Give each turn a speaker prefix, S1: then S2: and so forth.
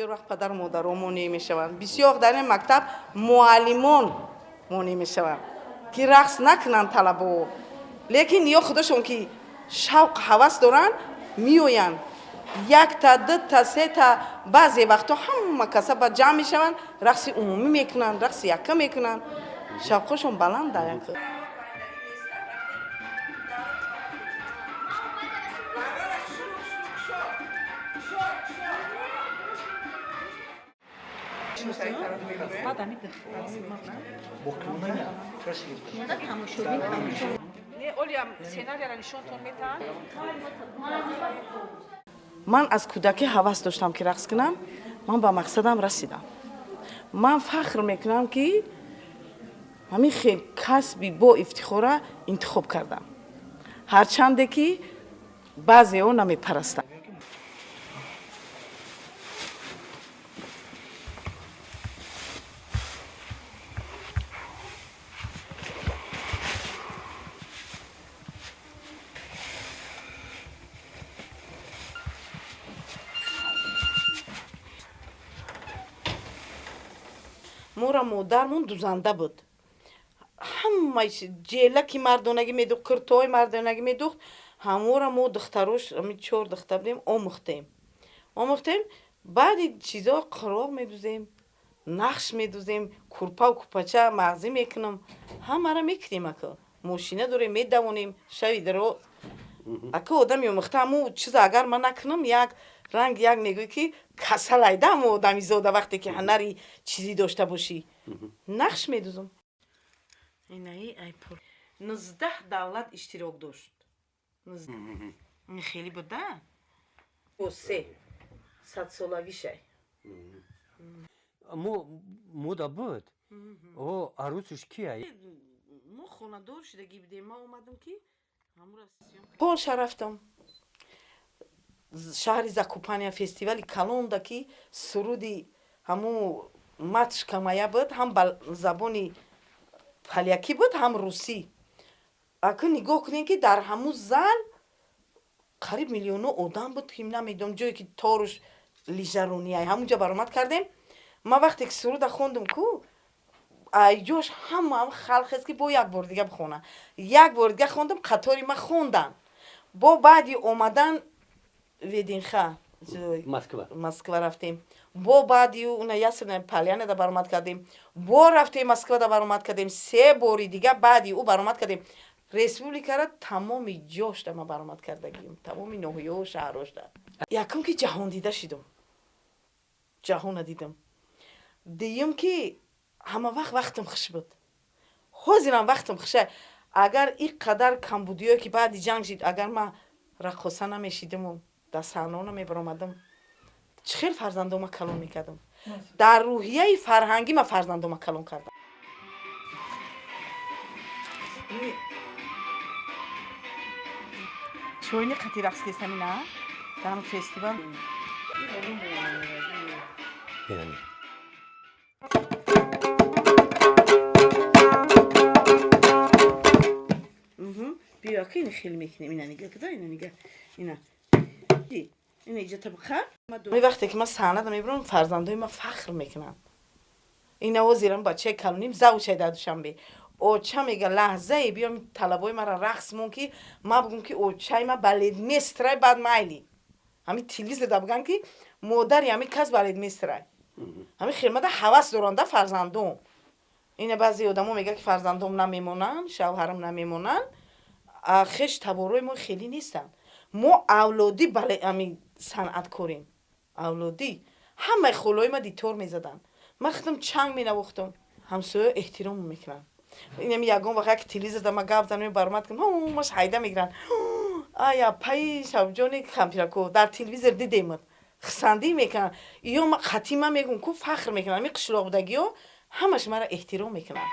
S1: Бисёр вақт падару модаро монеъ мешаванд, бисёр дар ин мактаб муаллимон монеъ мешаванд, ки рақс накунанд талабао, лекин ё худашон ки шавқ ҳавас доранд, меоянд, якта, дута, сета, баъзе вақтҳо ҳама каса ба ҷамъ мешаванд, рақси умумӣ мекунанд, рақси якка мекунанд, шавқҳошон баланд. Ман аз кӯдакӣ ҳавас доштам, ки рақс кунам. Ман ба мақсадам расидам. Ман фахр мекунам, ки ҳамин хел касби бо ифтихора интихоб кардам, ҳарчанде ки баъзеҳо намепарастанд. Мора модармон дузанда буд, ҳама ҷелаки мардонагӣ медухт, куртои мардонагӣ медухт. Ҳамора мо духтарош, чор духтар будем, омӯхтем, омӯхтем. Баъди чизо қироқ медузем, нақш медузем, курпаву курпача мағзӣ мекунам, ҳамаро мекунем. Ака, мошина дорем, медавонем шави даро. Ака, одами омӯхта ҳаму чиза агар ман накунам, як ранг як мегӯӣ, ки касалайда ҳаму одамизода. Вақте ки ҳунари чизӣ дошта бошӣ, нақш медузам. Инаи айпур 19 давлат иштирок дошт. Ин хеле буда се садсолагишай.
S2: Мода буд, о арӯсиш кия?
S1: Мо хонадор шудагӣ будем, ман омадам, ки Полша рафтам, шаҳри Закопане, фестивали калонда, ки суруди ҳаму «Матушка моя» буд, ҳам ба забони полякӣ буд, ҳам русӣ. Ака, нигоҳ кунем, ки дар ҳамун зал қариб миллионо одам буд, ки намедонам ҷое ки торуш лижаронияй, ҳамунҷа баромад кардем. Ман вақте ки суруда хондум ку, айҷош ҳама халқ хест, ки бо як бор дига бихона. Як бор дига хондам, қатори ма хондан. Бо баъди омадан ВДНХ,
S2: Москва.
S1: Москва рафтем. Бо баъди уна Ясная Поляна да баромад кардем, бо рафтем Москва да баромад кардем, се бори дига баъди ӯ баромад кардем. Республикара тамоми ҷошда ма баромад кардагим, тамоми ноҳияҳо, шаҳрошда. Якум, ки ҷаҳондида шидум, ҷаҳона дидам. Дуюм, ки ҳама вақт вақтам хуш буд, ҳозирам вақтам хуша. Агар ин қадар камбудиё, ки баъди ҷанг шид, агар ман раққоса намешидиму дар саҳно намебаромадам, чӣ хел фарзандома калон мекардам? Дар рӯҳияи фарҳангӣ ма фарзандома калон кардам. Чойни қати рақс кестами на дар ҳамн фестивал.
S2: Яъне
S1: Биё, ки ин хел мекунем. Ина нига куда, ина нига, ина ина иҷа табқа. Вақте ки ман саҳнада мебурам, фарзандои ман фахр мекунанд. Ина ҳозирам бачаи калоним завучай дар Душанбе. Оча, мега, лаҳзае биём, талабои мара рақс мон, ки ман бугум, ки очаи ма балетмейстерай. Баъд майли, ҳамин телевизорда буган, ки модари ҳамин кас балетмейстерай. Ҳамин хелмада ҳавас доранда фарзандом. Ина баъзе одамо мегӯяд, ки фарзандом намемонанд, шавҳарам намемонанд. Хеш таборои мо хеле нестанд. Мо авлодӣ бале ҳамин санъаткорем, авлодӣ. Ҳамаи холаҳои ма дитор мезаданд, ман худам чанг менавохтам. Ҳамсоя эҳтиром мекунанд. Инами ягон вақт як телевизорда ма гап занам, баромад кунам, маш ҳайда мегиранд: «Ая паи Шабҷони кампирако дар телевизор дидемад», хисандӣ мекунанд. Ё қатӣ ман мегӯм ку, фахр мекунанд. Ҳамин қишлоқбудагиҳо ҳамаш маро эҳтиром мекунанд.